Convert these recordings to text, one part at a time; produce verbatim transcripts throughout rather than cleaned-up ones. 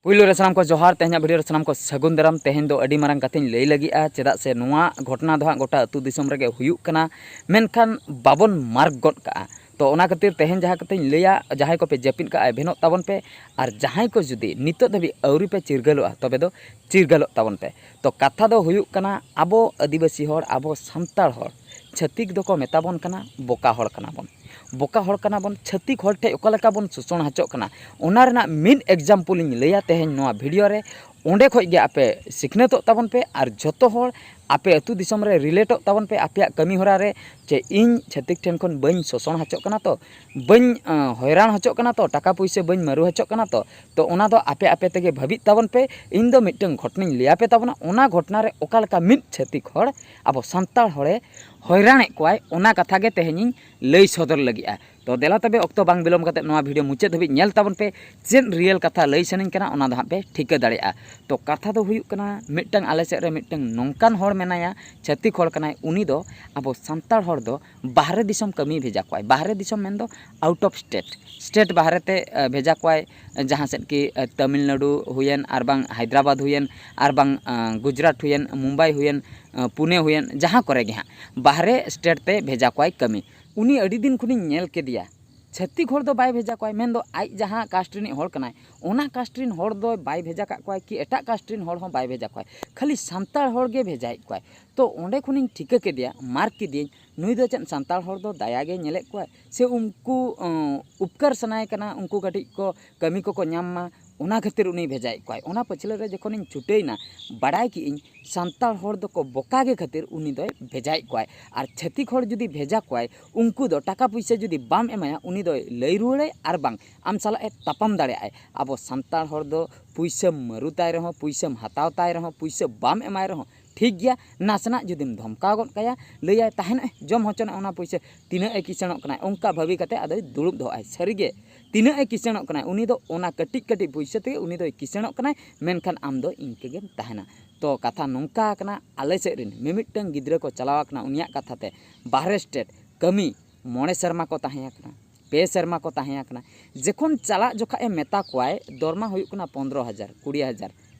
ᱯᱩᱭᱞᱩ ᱨᱮ ᱥᱟᱱᱟᱢ ᱠᱚ ᱡᱚᱦᱟᱨ, ᱛᱮᱦᱮᱧᱟᱜ ᱵᱷᱤᱰᱤᱭᱳ ᱨᱮ ᱥᱟᱱᱟᱢ ᱠᱚ ᱥᱟᱹᱜᱩᱱ ᱫᱟᱨᱟᱢ᱾ ᱛᱮᱦᱮᱧ ᱫᱚ ᱟᱹᱰᱤ ᱢᱟᱨᱟᱝ ᱠᱟᱛᱷᱟᱧ ᱞᱟᱹᱭ ᱞᱟᱹᱜᱤᱫᱼᱟ, ᱪᱮᱫᱟᱜ ᱥᱮ ᱱᱚᱣᱟ ᱜᱷᱚᱴᱚᱱᱟ ᱫᱚ ᱦᱟᱸᱜ ᱜᱚᱴᱟ ᱟᱹᱛᱩ ᱫᱤᱥᱚᱢ ᱨᱮᱜᱮ ᱦᱩᱭᱩᱜ ᱠᱟᱱᱟ, ᱢᱮᱱᱠᱷᱟᱱ ᱵᱟᱵᱚᱱ ᱢᱟᱨᱠ ᱜᱚᱫ ᱠᱟᱜᱼᱟ᱾ ᱛᱚ ᱚᱱᱟ ᱠᱷᱟᱹᱛᱤᱨ ᱛᱮᱦᱮᱧ ᱡᱟᱦᱟᱸ ᱠᱟᱛᱷᱟᱧ ᱞᱟᱹᱭᱟ, ᱡᱟᱦᱟᱸᱭ ᱠᱚᱯᱮ ᱡᱟᱹᱯᱤᱫ ᱠᱟᱜᱼᱟ, ᱮᱵᱷᱮᱱᱚᱜ ᱛᱟᱵᱚᱱ ᱯᱮ, ᱟᱨ ᱡᱟᱦᱟᱸᱭ ᱠᱚ ᱡᱩᱫᱤ ᱱᱤᱛᱚᱜ ᱫᱷᱟᱹᱵᱤᱡ ᱟᱹᱣᱨᱤ ᱯᱮ ᱪᱤᱨᱜᱟᱹᱞᱚᱜᱼᱟ, ᱛᱚᱵᱮ ᱫᱚ ᱪᱤᱨᱜᱟᱹᱞᱚᱜ ᱛᱟᱵᱚᱱ ᱯᱮ᱾ ᱛᱚ ᱠᱟᱛᱷᱟ ᱫᱚ ᱦᱩᱭᱩᱜ ᱠᱟᱱᱟ, ᱟᱵᱚ ᱟᱹᱫᱤᱵᱟᱹᱥᱤ ᱦᱚᱲ, ᱟᱵᱚ ᱥᱟᱱᱛᱟᱲ ᱦᱚᱲ, ᱪᱷᱟᱹᱛᱤᱠ ᱫᱚᱠᱚ ᱢᱮᱛᱟ ᱵᱚᱱ ᱠᱟᱱᱟ ᱵᱚᱠᱟ ᱦᱚᱲ ᱠᱟᱱᱟ ᱵᱚᱱ᱾ ᱵᱚᱠᱟ ᱦᱚᱲ ᱠᱟᱱᱟ ᱵᱚᱱ, ᱪᱷᱟᱹᱛᱤᱠ ᱦᱚᱲ ᱴᱷᱮᱡ ᱚᱠᱟ ᱞᱮᱠᱟ ᱵᱚᱱ ᱥᱳᱥᱚᱱ ᱦᱚᱪᱚᱜ ᱠᱟᱱᱟ, ᱚᱱᱟ ᱨᱮᱱᱟᱜ ᱢᱤᱫ ᱮᱠᱡᱟᱢᱯᱚᱞ ᱤᱧ ᱞᱟᱹᱭᱟ ᱛᱮᱦᱮᱧ ᱱᱚᱣᱟ ᱵᱷᱤᱰᱤᱭᱳ ᱨᱮ᱾ ᱚᱸᱰᱮ ᱠᱷᱚᱡ ᱜᱮ ᱟᱯᱮ ᱥᱤᱠᱷᱱᱟᱹᱛᱚᱜ ᱛᱟᱵᱚᱱ ᱯᱮ, ᱟᱨ ᱡᱚᱛᱚ ᱦᱚᱲ ᱟᱯᱮ ᱟᱹᱛᱩ ᱫᱤᱥᱚᱢ ᱨᱮ ᱨᱤᱞᱮᱴᱚᱜ ᱛᱟᱵᱚᱱ ᱯᱮ ᱟᱯᱮᱭᱟᱜ ᱠᱟᱹᱢᱤ ᱦᱚᱨᱟ ᱨᱮ, ᱡᱮ ᱤᱧ ᱪᱷᱟᱹᱛᱤᱠ ᱴᱷᱮᱱ ᱠᱷᱚᱱ ᱵᱟᱹᱧ ᱥᱳᱥᱚᱱ ᱦᱚᱪᱚᱜ ᱠᱟᱱᱟ ᱛᱚ, ᱵᱟᱹᱧ ᱟᱸ, ᱦᱚᱭᱨᱟᱱ ᱦᱚᱪᱚᱜ ᱠᱟᱱᱟ ᱛᱚ, ᱴᱟᱠᱟ ᱯᱩᱭᱥᱟᱹ ᱵᱟᱹᱧ ᱢᱟᱹᱨᱩ ᱦᱚᱪᱚᱜ ᱠᱟᱱᱟ ᱛᱚ᱾ ᱛᱚ ᱚᱱᱟ ᱫᱚ ᱟᱯᱮ ᱟᱯᱮ ᱛᱮᱜᱮ ᱵᱷᱟᱹᱵᱤᱜ ᱛᱟᱵᱚᱱ ᱯᱮ᱾ ᱤᱧ ᱫᱚ ᱢᱤᱫᱴᱟᱝ ᱜᱷᱚᱴᱚᱱᱟᱧ ᱞᱟᱹᱭ ᱟᱯᱮ ᱛᱟᱵᱚᱱᱟ, ᱚᱱᱟ ᱜᱷᱚᱴᱚᱱᱟ ᱨᱮ ᱚᱠᱟ ᱞᱮᱠᱟ ᱢᱤᱫ ᱪᱷᱟᱹᱛᱤᱠ ᱦᱚᱲ ᱟᱵᱚ ᱥᱟᱱᱛᱟᱲ ᱦᱚᱲᱮ ᱦᱚᱭᱨᱟᱱᱮᱫ ᱠᱚᱣᱟᱭ, ᱚᱱᱟ ᱠᱟᱛᱷᱟ ᱜᱮ ᱛᱮᱦᱮᱧᱤᱧ ᱞᱟᱹᱭ ᱥᱚᱫᱚᱨ ᱞᱟᱹᱜᱤᱫᱼᱟ᱾ ᱛᱚ ᱫᱮᱞᱟ ᱛᱚᱵᱮ, ᱚᱠᱛᱚ ᱵᱟᱝ ᱵᱤᱞᱚᱢ ᱠᱟᱛᱮ ᱱᱚᱣᱟ ᱵᱷᱤᱰᱤᱭᱳ ᱢᱩᱪᱟᱹᱫ ᱫᱷᱟᱹᱵᱤᱡ ᱧᱮᱞ ᱛᱟᱵᱚᱱ ᱯᱮ᱾ ᱪᱮᱫ ᱨᱤᱭᱮᱞ ᱠᱟᱛᱷᱟ ᱞᱟᱹᱭ ᱥᱟᱱᱟᱧ ᱠᱟᱱᱟ, ᱚᱱᱟ ᱫᱚ ᱦᱟᱸᱜ ᱯᱮ ᱴᱷᱤᱠᱟᱹ ᱫᱟᱲᱮᱭᱟᱜᱼᱟ᱾ ᱛᱚ ᱠᱟᱛᱷᱟ ᱫᱚ ᱦᱩᱭᱩᱜ ᱠᱟᱱᱟ, ᱢᱤᱫᱴᱟᱝ ᱟᱞᱮ ᱥᱮᱫ ᱨᱮ ᱢᱤᱫᱴᱟᱝ ᱱᱚᱝᱠᱟᱱ ᱦᱚᱲ ᱢᱮᱱᱟᱭᱟ, ᱪᱷᱟᱹᱛᱤᱠ ᱦᱚᱲ ᱠᱟᱱᱟᱭ, ᱩᱱᱤ ᱫᱚ ᱟᱵᱚ ᱥᱟᱱᱛᱟᱲ ᱦᱚᱲ ᱫᱚ ᱵᱟᱦᱨᱮ ᱫᱤᱥᱚᱢ ᱠᱟᱹᱢᱤ ᱵᱷᱮᱡᱟ ᱠᱚᱣᱟᱭ᱾ ᱵᱟᱦᱨᱮ ᱫᱤᱥᱚᱢ ᱢᱮᱱᱫᱚ out of state, state ᱵᱟᱦᱨᱮ ᱛᱮ ᱟᱸ, ᱵᱷᱮᱡᱟ ᱠᱚᱣᱟᱭ᱾ ᱡᱟᱦᱟᱸ ᱥᱮᱫ ᱠᱤ ᱟᱸ, ᱛᱟᱢᱤᱞᱱᱟᱲᱩ ᱦᱩᱭᱮᱱ, ᱟᱨ ᱵᱟᱝ ᱦᱟᱭᱫᱨᱟᱵᱟᱫᱽ ᱦᱩᱭᱮᱱ, ᱟᱨ ᱵᱟᱝ ᱟᱸ, ᱜᱩᱡᱽᱨᱟᱴ ᱦᱩᱭᱮᱱ, ᱢᱩᱢᱵᱟᱭ ᱦᱩᱭᱮᱱ, ᱟᱸ, ᱯᱩᱱᱮ ᱦᱩᱭᱮᱱ, ᱡᱟᱦᱟᱸ ᱠᱚᱨᱮ ᱜᱮ ᱦᱟᱸᱜ ᱵᱟᱦᱨᱮ ᱥᱴᱮᱴ ᱛᱮ ᱵᱷᱮᱡᱟ ᱠᱚᱣᱟᱭ ᱠᱟᱹᱢᱤ᱾ ᱩᱱᱤ ᱟᱹᱰᱤ ᱫᱤᱱ ᱠᱷᱚᱱᱤᱧ ᱧᱮᱞ ᱠᱮᱫᱮᱭᱟ, ᱪᱷᱟᱹᱛᱤᱠ ᱦᱚᱲ ᱫᱚ ᱵᱟᱭ ᱵᱷᱮᱡᱟ ᱠᱚᱣᱟᱭ, ᱢᱮᱱᱫᱚ ᱟᱡ ᱡᱟᱦᱟᱸ ᱠᱟᱥᱴ ᱨᱤᱱᱤᱡ ᱦᱚᱲ ᱠᱟᱱᱟᱭ, ᱚᱱᱟ ᱠᱟᱥᱴ ᱨᱤᱱ ᱦᱚᱲ ᱫᱚ ᱵᱟᱭ ᱵᱷᱮᱡᱟ ᱠᱟᱜ ᱠᱚᱣᱟᱭ, ᱠᱤ ᱮᱴᱟᱜ ᱠᱟᱥᱴ ᱨᱤᱱ ᱦᱚᱲ ᱦᱚᱸ ᱵᱟᱭ ᱵᱷᱮᱡᱟ ᱠᱚᱣᱟᱭ, ᱠᱷᱟᱹᱞᱤ ᱥᱟᱱᱛᱟᱲ ᱦᱚᱲ ᱜᱮ ᱵᱷᱮᱡᱟᱭᱮᱫ ᱠᱚᱣᱟᱭ᱾ ᱛᱚ ᱚᱸᱰᱮ ᱠᱷᱚᱱᱤᱧ ᱴᱷᱤᱠᱟᱹ ᱠᱮᱫᱮᱭᱟ, ᱢᱟᱨᱠ ᱠᱮᱫᱮᱭᱟᱹᱧ, ᱱᱩᱭ ᱫᱚ ᱪᱮᱫ ᱥᱟᱱᱛᱟᱲ ᱦᱚᱲ ᱫᱚ ᱫᱟᱭᱟ ᱜᱮ ᱧᱮᱞᱮᱫ ᱠᱚᱣᱟᱭ, ᱥᱮ ᱩᱱᱠᱩ ᱩᱯᱠᱟᱨ ᱥᱟᱱᱟᱭᱮ ᱠᱟᱱᱟ, ᱩᱱᱠᱩ ᱠᱟᱹᱴᱤᱡ ᱠᱚ ᱠᱟᱹᱢᱤ ᱠᱚᱠᱚ ᱧᱟᱢ ᱢᱟ, ᱚᱱᱟ ᱠᱷᱟᱹᱛᱤᱨ ᱩᱱᱤ ᱵᱷᱮᱡᱟᱭᱮᱫ ᱠᱚᱣᱟᱭ᱾ ᱚᱱᱟ ᱯᱟᱹᱪᱷᱞᱟᱹ ᱨᱮ ᱡᱚᱠᱷᱚᱱᱤᱧ ᱪᱷᱩᱴᱟᱹᱭᱮᱱᱟ, ᱵᱟᱰᱟᱭ ᱠᱮᱜ ᱟᱹᱧ ᱥᱟᱱᱛᱟᱲ ᱦᱚᱲ ᱫᱚᱠᱚ ᱵᱚᱠᱟ ᱜᱮ ᱠᱷᱟᱹᱛᱤᱨ ᱩᱱᱤ ᱫᱚᱭ ᱵᱷᱮᱡᱟᱭᱮᱫ ᱠᱚᱣᱟᱭ᱾ ᱟᱨ ᱪᱷᱟᱹᱛᱤᱠ ᱦᱚᱲ ᱡᱩᱫᱤ ᱵᱷᱮᱡᱟ ᱠᱚᱣᱟᱭ, ᱩᱱᱠᱩ ᱫᱚ ᱴᱟᱠᱟ ᱯᱩᱭᱥᱟᱹ ᱡᱩᱫᱤ ᱵᱟᱢ ᱮᱢᱟᱭᱟ, ᱩᱱᱤ ᱫᱚᱭ ᱞᱟᱹᱭ ᱨᱩᱣᱟᱹᱲᱟᱭ, ᱟᱨ ᱵᱟᱝ ᱟᱢ ᱥᱟᱞᱟᱜ ᱮ ᱛᱟᱯᱟᱢ ᱫᱟᱲᱮᱭᱟᱜᱼᱟᱭ᱾ ᱟᱵᱚ ᱥᱟᱱᱛᱟᱲ ᱦᱚᱲ ᱫᱚ ᱯᱩᱭᱥᱟᱹᱢ ᱢᱟᱹᱨᱩ ᱛᱟᱭ ᱨᱮᱦᱚᱸ, ᱯᱩᱭᱥᱟᱹᱢ ᱦᱟᱛᱟᱣ ᱛᱟᱭ ᱨᱮᱦᱚᱸ, ᱯᱩᱭᱥᱟᱹ ᱵᱟᱢ ᱮᱢᱟᱭ ᱨᱮᱦᱚᱸ ᱴᱷᱤᱠ ᱜᱮᱭᱟ, ᱱᱟᱥᱮᱱᱟᱜ ᱡᱩᱫᱤᱢ ᱫᱷᱚᱢᱠᱟᱣ ᱜᱚᱫ ᱠᱟᱭᱟ, ᱞᱟᱹᱭᱟᱭ, "ᱛᱟᱦᱮᱱ ᱮ, ᱡᱚᱢ ᱦᱚᱪᱚᱱᱮ ᱚᱱᱟ ᱯᱩᱭᱥᱟᱹ, ᱛᱤᱱᱟᱹᱜ ᱮ ᱠᱤᱥᱟᱹᱬᱚᱜ ᱠᱟᱱᱟᱭ", ᱚᱱᱠᱟ ᱵᱷᱟᱹᱵᱤ ᱠᱟᱛᱮ ᱟᱫᱚᱭ ᱫᱩᱲᱩᱵ ᱫᱚᱦᱚᱜᱼᱟᱭ᱾ ᱥᱟᱹᱨᱤᱜᱮ, ᱛᱤᱱᱟᱹᱜ ᱮ ᱠᱤᱥᱟᱹᱬᱚᱜ ᱠᱟᱱᱟᱭ, ᱩᱱᱤ ᱫᱚ ᱚᱱᱟ ᱠᱟᱹᱴᱤᱡ ᱠᱟᱹᱴᱤᱡ ᱯᱩᱭᱥᱟᱹ ᱛᱮᱜᱮ ᱩᱱᱤ ᱫᱚᱭ ᱠᱤᱥᱟᱹᱬᱚᱜ ᱠᱟᱱᱟᱭ, ᱢᱮᱱᱠᱷᱟᱱ ᱟᱢ ᱫᱚ ᱤᱱᱠᱟᱹ ᱜᱮᱢ ᱛᱟᱦᱮᱱᱟ᱾ ᱛᱚ ᱠᱟᱛᱷᱟ ᱱᱚᱝᱠᱟ ᱠᱟᱱᱟ, ᱟᱞᱮ ᱥᱮᱫ ᱨᱮᱱ ᱢᱤᱢᱤᱫᱴᱟᱝ ᱜᱤᱫᱽᱨᱟᱹ ᱠᱚ ᱪᱟᱞᱟᱣ ᱟᱠᱟᱱᱟ, ᱩᱱᱤᱭᱟᱜ ᱠᱟᱛᱷᱟ ᱛᱮ, ᱵᱟᱦᱨᱮ ᱥᱴᱮᱴ ᱠᱟᱹᱢᱤ ᱢᱚᱬᱮ ᱥᱮᱨᱢᱟ ᱠᱚ ᱛᱟᱦᱮᱸ ᱟᱠᱟᱱᱟ᱾ ᱯᱮ ᱥᱮᱨᱢᱟ ᱠᱚ ᱛᱟᱦᱮᱸ ᱟᱠᱟᱱᱟ᱾ ᱡᱚᱠᱷᱚᱱ ᱪᱟᱞᱟᱜ ᱡᱚᱠᱷᱟᱜ ᱮ ᱢᱮᱛᱟ ᱠᱚᱣᱟᱭ, ᱫᱚᱨᱢᱟ ᱦᱩᱭᱩᱜ ᱠᱟᱱᱟ ᱯᱚᱱᱫᱽᱨᱚ ᱦᱟᱡᱟᱨ, ᱠᱩᱲᱤ ᱦᱟᱡᱟᱨ,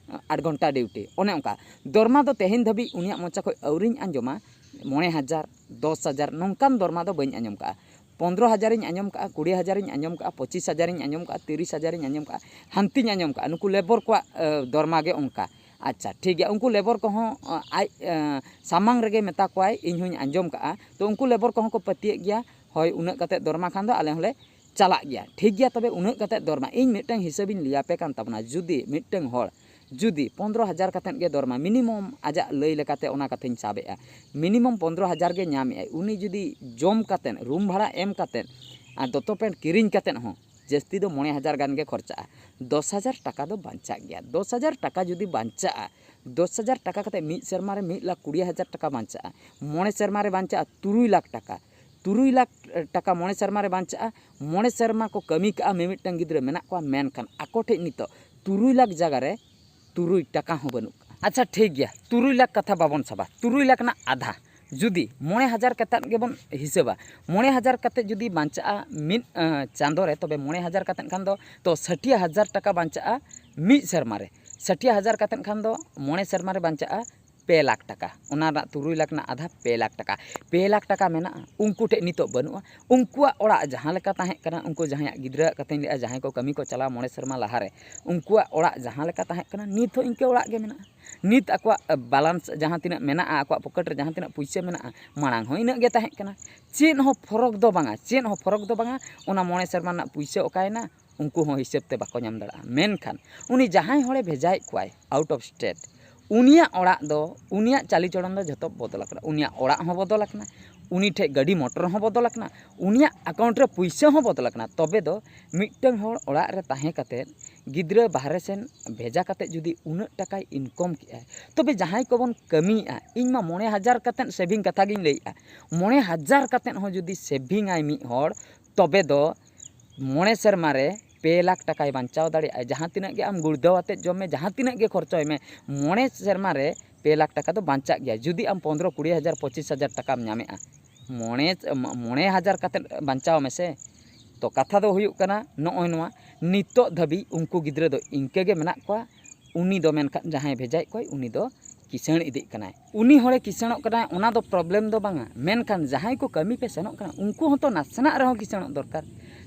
ᱟᱴ ᱜᱷᱚᱱᱴᱟ ᱰᱤᱭᱩᱴᱤ, ᱚᱱᱮ ᱚᱱᱠᱟ᱾ ᱫᱚᱨᱢᱟ ᱫᱚ ᱛᱮᱦᱮᱧ ᱫᱷᱟᱹᱵᱤᱡ ᱩᱱᱤᱭᱟᱜ ᱢᱚᱪᱟ ᱠᱷᱚᱱ ᱟᱹᱣᱨᱤᱧ ᱟᱸᱡᱚᱢᱟ, ᱢᱚᱬᱮ ᱦᱟᱡᱟᱨ, ᱫᱚᱥ ᱦᱟᱡᱟᱨ, ᱱᱚᱝᱠᱟᱱ ᱫᱚᱨᱢᱟ ᱫᱚ ᱵᱟᱹᱧ ᱟᱸᱡᱚᱢ ᱠᱟᱜᱼᱟ᱾ ᱯᱚᱱᱫᱽᱨᱚ ᱦᱟᱡᱟᱨᱤᱧ ᱟᱸᱡᱚᱢ ᱠᱟᱜᱼᱟ, ᱠᱩᱲᱤ ᱦᱟᱡᱟᱨᱤᱧ ᱟᱸᱡᱚᱢ ᱠᱟᱜᱼᱟ, ᱯᱚᱸᱪᱤᱥ ᱦᱟᱡᱟᱨᱤᱧ ᱟᱸᱡᱚᱢ ᱠᱟᱜᱼᱟ, ᱛᱤᱨᱤᱥ ᱦᱟᱡᱟᱨᱤᱧ ᱟᱸᱡᱚᱢ ᱠᱟᱜᱼᱟ, ᱦᱟᱱᱛᱤᱧ ᱟᱸᱡᱚᱢ ᱠᱟᱜᱼᱟ᱾ ᱱᱩᱠᱩ ᱞᱮᱵᱚᱨ ᱠᱚᱣᱟᱜ ᱫᱚᱨᱢᱟ ᱜᱮ ᱚᱱᱠᱟ᱾ ᱟᱪᱪᱷᱟ, ᱴᱷᱤᱠ ᱜᱮᱭᱟ, ᱩᱱᱠᱩ ᱞᱮᱵᱚᱨ ᱠᱚᱦᱚᱸ ᱟᱡ ᱥᱟᱢᱟᱝ ᱨᱮᱜᱮ ᱢᱮᱛᱟ ᱠᱚᱣᱟᱭ, ᱤᱧ ᱦᱚᱸᱧ ᱟᱸᱡᱚᱢ ᱠᱟᱜᱼᱟ᱾ ᱛᱚ ᱩᱱᱠᱩ ᱞᱮᱵᱚᱨ ᱠᱚᱦᱚᱸ ᱠᱚ ᱯᱟᱹᱛᱭᱟᱹᱜ ᱜᱮᱭᱟ, ᱦᱳᱭ, ᱩᱱᱟᱹᱜ ᱠᱟᱛᱮᱫ ᱫᱚᱨᱢᱟ ᱠᱷᱟᱱ ᱫᱚ ᱟᱞᱮ ᱦᱚᱸᱞᱮ ᱪᱟᱞᱟᱜ ᱜᱮᱭᱟ᱾ ᱴᱷᱤᱠ ᱜᱮᱭᱟ, ᱛᱚᱵᱮ ᱩᱱᱟᱹᱜ ᱠᱟᱛᱮᱫ ᱫᱚᱨᱢᱟ, ᱤᱧ ᱢᱤᱫᱴᱟᱝ ᱦᱤᱥᱟᱹᱵᱤᱧ ᱞᱟᱹᱭᱟᱯᱮ ᱠᱟᱱ ᱛᱟᱵᱚᱱᱟ᱾ ᱡᱩᱫᱤ ᱢᱤᱫᱴᱟᱝ ᱦᱚᱲ ᱡᱩᱫᱤ ᱯᱚᱱᱫᱽᱨᱚ ᱦᱟᱡᱟᱨ ᱠᱟᱛᱮᱫ ᱜᱮ ᱫᱚᱨᱢᱟ, ᱢᱤᱱᱤᱢᱟᱢ ᱟᱡᱟᱜ ᱞᱟᱹᱭ ᱞᱮᱠᱟᱛᱮ ᱚᱱᱟ ᱠᱟᱛᱷᱟᱧ ᱥᱟᱵᱮᱜᱼᱟ, ᱢᱤᱱᱤᱢᱟᱢ ᱯᱚᱱᱫᱽᱨᱚ ᱦᱟᱡᱟᱨ ᱜᱮ ᱧᱟᱢᱮᱜᱼᱟᱭ, ᱩᱱᱤ ᱡᱩᱫᱤ ᱡᱚᱢ ᱠᱟᱛᱮᱫ, ᱨᱩᱢ ᱵᱷᱟᱲᱟ ᱮᱢ ᱠᱟᱛᱮᱫ ᱟᱨ ᱫᱚᱛᱚ ᱯᱮᱱᱴ ᱠᱤᱨᱤᱧ ᱠᱟᱛᱮᱫ ᱦᱚᱸ ᱡᱟᱹᱥᱛᱤ ᱫᱚ ᱢᱚᱬᱮ ᱦᱟᱡᱟᱨ ᱜᱟᱱ ᱜᱮ ᱠᱷᱚᱨᱪᱟᱜᱼᱟ᱾ ᱫᱚᱥ ᱦᱟᱡᱟᱨ ᱴᱟᱠᱟ ᱫᱚ ᱵᱟᱧᱪᱟᱜ ᱜᱮᱭᱟ᱾ ᱫᱚᱥ ᱦᱟᱡᱟᱨ ᱴᱟᱠᱟ ᱡᱩᱫᱤ ᱵᱟᱧᱪᱟᱜᱼᱟ, ᱫᱚᱥ ᱦᱟᱡᱟᱨ ᱴᱟᱠᱟ ᱠᱟᱛᱮᱫ ᱢᱤᱫ ᱥᱮᱨᱢᱟ ᱨᱮ ᱢᱤᱫ ᱞᱟᱠᱷ ᱠᱩᱲᱤ ᱦᱟᱡᱟᱨ ᱴᱟᱠᱟ ᱵᱟᱧᱪᱟᱜᱼᱟ᱾ ᱢᱚᱬᱮ ᱥᱮᱨᱢᱟ ᱨᱮ ᱵᱟᱧᱪᱟᱜᱼᱟ ᱛᱩᱨᱩᱭ ᱞᱟᱠᱷ ᱴᱟᱠᱟ᱾ ᱛᱩᱨᱩᱭ ᱞᱟᱠᱷ ᱴᱟᱠᱟ ᱢᱚᱬᱮ ᱥᱮᱨᱢᱟ ᱨᱮ ᱵᱟᱧᱪᱟᱜᱼᱟ᱾ ᱢᱚᱬᱮ ᱥᱮᱨᱢᱟ ᱠᱚ ᱠᱟᱹᱢᱤ ᱠᱟᱜᱼᱟ, ᱢᱤᱢᱤᱫᱴᱟᱝ ᱜᱤᱫᱽᱨᱟᱹ ᱢᱮᱱᱟᱜ ᱠᱚᱣᱟ, ᱢᱮᱱᱠᱷᱟᱱ ᱟᱠᱚ ᱴᱷᱮᱡ ᱱᱤᱛᱚᱜ ᱛᱩᱨᱩᱭ ᱞᱟᱠᱷ ᱡᱟᱭᱜᱟ ᱨᱮ ᱛᱩᱨᱩᱭ ᱴᱟᱠᱟ ᱦᱚᱸ ᱵᱟᱹᱱᱩᱜ ᱠᱟᱜᱼᱟ᱾ ᱟᱪᱪᱷᱟ, ᱴᱷᱤᱠ ᱜᱮᱭᱟ, ᱛᱩᱨᱩᱭ ᱞᱟᱠᱷ ᱠᱟᱛᱷᱟ ᱵᱟᱵᱚᱱ ᱥᱟᱵᱟ, ᱛᱩᱨᱩᱭ ᱞᱟᱠᱷ ᱨᱮᱱᱟᱜ ᱟᱫᱷᱟ ᱡᱩᱫᱤ ᱢᱚᱬᱮ ᱦᱟᱡᱟᱨ ᱠᱟᱛᱮᱫ ᱜᱮᱵᱚᱱ ᱦᱤᱥᱟᱹᱵᱟ, ᱢᱚᱬᱮ ᱦᱟᱡᱟᱨ ᱠᱟᱛᱮᱫ ᱡᱩᱫᱤ ᱵᱟᱧᱪᱟᱜᱼᱟ ᱢᱤᱫ ᱟᱸ, ᱪᱟᱸᱫᱳ ᱨᱮ, ᱛᱚᱵᱮ ᱢᱚᱬᱮ ᱦᱟᱡᱟᱨ ᱠᱟᱛᱮᱫ ᱠᱷᱟᱱ ᱫᱚ ᱛᱚ ᱥᱟᱹᱴᱷᱤᱭᱟᱹ ᱦᱟᱡᱟᱨ ᱴᱟᱠᱟ ᱵᱟᱧᱪᱟᱜᱼᱟ ᱢᱤᱫ ᱥᱮᱨᱢᱟ ᱨᱮ᱾ ᱥᱟᱹᱴᱷᱤᱭᱟᱹ ᱦᱟᱡᱟᱨ ᱠᱟᱛᱮᱫ ᱠᱷᱟᱱ ᱫᱚ ᱢᱚᱬᱮ ᱥᱮᱨᱢᱟ ᱨᱮ ᱵᱟᱧᱪᱟᱜᱼᱟ ᱯᱮ ᱞᱟᱠᱷ ᱴᱟᱠᱟ᱾ ᱚᱱᱟ ᱨᱮᱱᱟᱜ ᱛᱩᱨᱩᱭ ᱞᱟᱠᱷ ᱨᱮᱱᱟᱜ ᱟᱫᱷᱟ ᱯᱮ ᱞᱟᱠᱷ ᱴᱟᱠᱟ᱾ ᱯᱮ ᱞᱟᱠᱷ ᱴᱟᱠᱟ ᱢᱮᱱᱟᱜᱼᱟ, ᱩᱱᱠᱩ ᱴᱷᱮᱡ ᱱᱤᱛᱚᱜ ᱵᱟᱹᱱᱩᱜᱼᱟ᱾ ᱩᱱᱠᱩᱣᱟᱜ ᱚᱲᱟᱜ ᱡᱟᱦᱟᱸ ᱞᱮᱠᱟ ᱛᱟᱦᱮᱸ ᱠᱟᱱᱟ, ᱩᱱᱠᱩ ᱡᱟᱦᱟᱸᱭᱟᱜ ᱜᱤᱫᱽᱨᱟᱹᱣᱟᱜ ᱠᱟᱛᱷᱟᱧ ᱞᱟᱹᱭᱮᱫᱼᱟ, ᱡᱟᱦᱟᱸᱭ ᱠᱚ ᱠᱟᱹᱢᱤ ᱠᱚ ᱪᱟᱞᱟᱣ ᱢᱚᱬᱮ ᱥᱮᱨᱢᱟ ᱞᱟᱦᱟᱨᱮ, ᱩᱱᱠᱩᱣᱟᱜ ᱚᱲᱟᱜ ᱡᱟᱦᱟᱸ ᱞᱮᱠᱟ ᱛᱟᱦᱮᱸ ᱠᱟᱱᱟ, ᱱᱤᱛ ᱦᱚᱸ ᱤᱱᱠᱟᱹ ᱚᱲᱟᱜ ᱜᱮ ᱢᱮᱱᱟᱜᱼᱟ᱾ ᱱᱤᱛ ᱟᱠᱚᱣᱟᱜ ᱵᱮᱞᱮᱱᱥ ᱡᱟᱦᱟᱸ ᱛᱤᱱᱟᱹᱜ ᱢᱮᱱᱟᱜᱼᱟ, ᱟᱠᱚᱣᱟᱜ ᱯᱚᱠᱮᱴ ᱨᱮ ᱡᱟᱦᱟᱸ ᱛᱤᱱᱟᱹᱜ ᱯᱩᱭᱥᱟᱹ ᱢᱮᱱᱟᱜᱼᱟ, ᱢᱟᱲᱟᱝ ᱦᱚᱸ ᱤᱱᱟᱹᱜ ᱜᱮ ᱛᱟᱦᱮᱸ ᱠᱟᱱᱟ᱾ ᱪᱮᱫ ᱦᱚᱸ ᱯᱷᱚᱨᱚᱠ ᱫᱚ ᱵᱟᱝᱟ, ᱪᱮᱫ ᱦᱚᱸ ᱯᱷᱚᱨᱚᱠ ᱫᱚ ᱵᱟᱝᱟ᱾ ᱚᱱᱟ ᱢᱚᱬᱮ ᱥᱮᱨᱢᱟ ᱨᱮᱱᱟᱜ ᱯᱩᱭᱥᱟᱹ ᱚᱠᱟᱭᱮᱱᱟ, ᱩᱱᱠᱩ ᱦᱚᱸ ᱦᱤᱥᱟᱹᱵ ᱛᱮ ᱵᱟᱠᱚ ᱧᱟᱢ ᱫᱟᱲᱮᱭᱟᱜᱼᱟ᱾ ᱢᱮᱱᱠᱷᱟᱱ ᱩᱱᱤ ᱡᱟᱦᱟᱸᱭ ᱦᱚᱲᱮ ᱵᱷᱮᱡᱟᱭᱮᱫ ᱠᱚᱣᱟᱭ out of state, ᱩᱱᱤᱭᱟᱜ ᱚᱲᱟᱜ ᱫᱚ, ᱩᱱᱤᱭᱟᱜ ᱪᱟᱹᱞᱤᱪᱚᱞᱚᱱ ᱫᱚ ᱡᱷᱚᱛᱚ ᱵᱚᱫᱚᱞ ᱟᱠᱟᱱᱟ᱾ ᱩᱱᱤᱭᱟᱜ ᱚᱲᱟᱜ ᱦᱚᱸ ᱵᱚᱫᱚᱞ ᱟᱠᱟᱱᱟ, ᱩᱱᱤ ᱴᱷᱮᱡ ᱜᱟᱹᱰᱤ ᱢᱚᱴᱚᱨ ᱦᱚᱸ ᱵᱚᱫᱚᱞ ᱟᱠᱟᱱᱟ, ᱩᱱᱤᱭᱟᱜ ᱟᱠᱟᱣᱩᱱᱴ ᱨᱮ ᱯᱩᱭᱥᱟᱹ ᱦᱚᱸ ᱵᱚᱫᱚᱞ ᱟᱠᱟᱱᱟ᱾ ᱛᱚᱵᱮ ᱫᱚ ᱢᱤᱫᱴᱟᱝ ᱦᱚᱲ ᱚᱲᱟᱜ ᱨᱮ ᱛᱟᱦᱮᱸ ᱠᱟᱛᱮᱫ, ᱜᱤᱫᱽᱨᱟᱹ ᱵᱟᱦᱨᱮ ᱥᱮᱱ ᱵᱷᱮᱡᱟ ᱠᱟᱛᱮᱫ ᱡᱩᱫᱤ ᱩᱱᱟᱹᱜ ᱴᱟᱠᱟᱭ ᱤᱱᱠᱚᱢ ᱠᱮᱜᱼᱟᱭ, ᱛᱚᱵᱮ ᱡᱟᱦᱟᱸᱭ ᱠᱚᱵᱚᱱ ᱠᱟᱹᱢᱤᱭᱮᱫᱼᱟ, ᱤᱧ ᱢᱟ ᱢᱚᱬᱮ ᱦᱟᱡᱟᱨ ᱠᱟᱛᱮᱫ ᱥᱮᱵᱷᱤᱝ ᱠᱟᱛᱷᱟ ᱜᱤᱧ ᱞᱟᱹᱭᱮᱫᱼᱟ, ᱢᱚᱬᱮ ᱦᱟᱡᱟᱨ ᱠᱟᱛᱮᱫ ᱦᱚᱸ ᱡᱩᱫᱤ ᱥᱮᱵᱷᱤᱝ ᱟᱭ ᱢᱤᱫ ᱦᱚᱲ, ᱛᱚᱵᱮ ᱫᱚ ᱢᱚᱬᱮ ᱥᱮᱨᱢᱟ ᱨᱮ ᱯᱮ ᱞᱟᱠᱷ ᱴᱟᱠᱟᱭ ᱵᱟᱧᱪᱟᱣ ᱫᱟᱲᱮᱭᱟᱜᱼᱟ᱾ ᱡᱟᱦᱟᱸ ᱛᱤᱱᱟᱹᱜ ᱜᱮ ᱟᱢ ᱜᱩᱲᱫᱟᱹᱣ ᱟᱛᱮᱫ ᱡᱚᱢ ᱢᱮ, ᱡᱟᱦᱟᱸ ᱛᱤᱱᱟᱹᱜ ᱜᱮ ᱠᱷᱚᱨᱪᱟᱭ ᱢᱮ, ᱢᱚᱬᱮ ᱥᱮᱨᱢᱟ ᱨᱮ ᱯᱮ ᱞᱟᱠᱷ ᱴᱟᱠᱟ ᱫᱚ ᱵᱟᱧᱪᱟᱜ ᱜᱮᱭᱟ᱾ ᱡᱩᱫᱤ ᱟᱢ ᱯᱚᱱᱫᱽᱨᱚ, ᱠᱩᱲᱤ ᱦᱟᱡᱟᱨ, ᱯᱚᱸᱪᱤᱥ ᱦᱟᱡᱟᱨ ᱴᱟᱠᱟᱢ ᱧᱟᱢᱮᱜᱼᱟ, ᱢᱚᱬᱮ, ᱢᱚᱬᱮ ᱦᱟᱡᱟᱨ ᱠᱟᱛᱮᱫ ᱵᱟᱧᱪᱟᱣ ᱢᱮᱥᱮ, ᱛᱚ ᱠᱟᱛᱷᱟ ᱫᱚ ᱦᱩᱭᱩᱜ ᱠᱟᱱᱟ ᱱᱚᱜᱼᱚᱭ ᱱᱚᱣᱟ, ᱱᱤᱛᱚᱜ ᱫᱷᱟᱹᱵᱤᱡ ᱩᱱᱠᱩ ᱜᱤᱫᱽᱨᱟᱹ ᱫᱚ ᱤᱱᱠᱟᱹ ᱜᱮ ᱢᱮᱱᱟᱜ ᱠᱚᱣᱟ᱾ ᱩᱱᱤ ᱫᱚ ᱢᱮᱱᱠᱷᱟᱱ ᱡᱟᱦᱟᱸᱭ ᱵᱷᱮᱡᱟᱭᱮᱫ ᱠᱚᱣᱟᱭ, ᱩᱱᱤ ᱫᱚ ᱠᱤᱥᱟᱹᱬ ᱤᱫᱤᱜ ᱠᱟᱱᱟᱭ᱾ ᱩᱱᱤ ᱦᱚᱲᱮ ᱠᱤᱥᱟᱹᱬᱚᱜ ᱠᱟᱱᱟᱭ, ᱚᱱᱟ ᱫᱚ ᱯᱨᱚᱵᱞᱮᱢ ᱫᱚ ᱵᱟᱝᱟ, ᱢᱮᱱᱠᱷᱟᱱ ᱡᱟᱦᱟᱸᱭ ᱠᱚ ᱠᱟᱹᱢᱤ ᱯᱮ ᱥᱮᱱᱚᱜ ᱠᱟᱱᱟ, ᱩᱱᱠᱩ ᱦᱚᱸᱛᱚ ᱱᱟᱥᱮᱱᱟᱜ ᱨᱮᱦᱚᱸ ᱠᱤᱥᱟᱹᱬᱚᱜ ᱫᱚᱨᱠᱟᱨ᱾